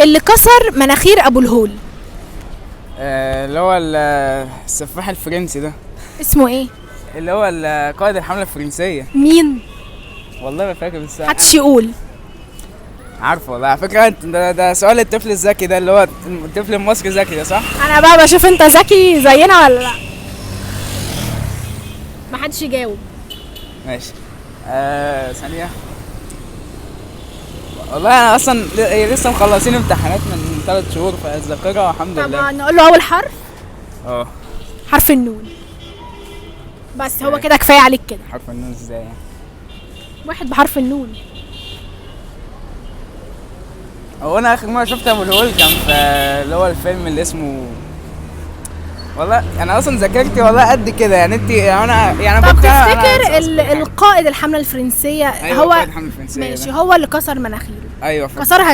اللي كسر مناخير ابو الهول؟ اللي هو السفاح الفرنسي ده. اسمه ايه؟ اللي هو قائد الحملة الفرنسية. مين؟ والله ما فاكر بس. محدش يقول. عارفه والله على فكرة ده سؤال الطفل الذكي ده، اللي هو الطفل المصري الذكي ده، صح؟ انا بقى بشوف انت ذكي زينا ولا لا. محدش يجاوب. ماشي. ثانية، والله انا اصلا لسه مخلصين امتحانات من 3 شهور، فالذاكرة الحمد طب لله. نقول له اول حرف. اه. حرف النون، بس هو كده كفاية عليك كده. حرف النون ازاي يعني؟ واحد بحرف النون. هو انا اخر مرة شفت ابو الهول كان في اللي هو الفيلم اللي اسمه، والله انا اصلا ذاكرتي والله قد كده يعني، انت يعني انا يعني طب بكره أنا تفتكر أذكر حاجة. القائد الحملة الفرنسية؟ أيوة، هو قائد الحملة الفرنسية ماشي. ده. هو اللي كسر مناخيره. ايوه فاكر. كسرها.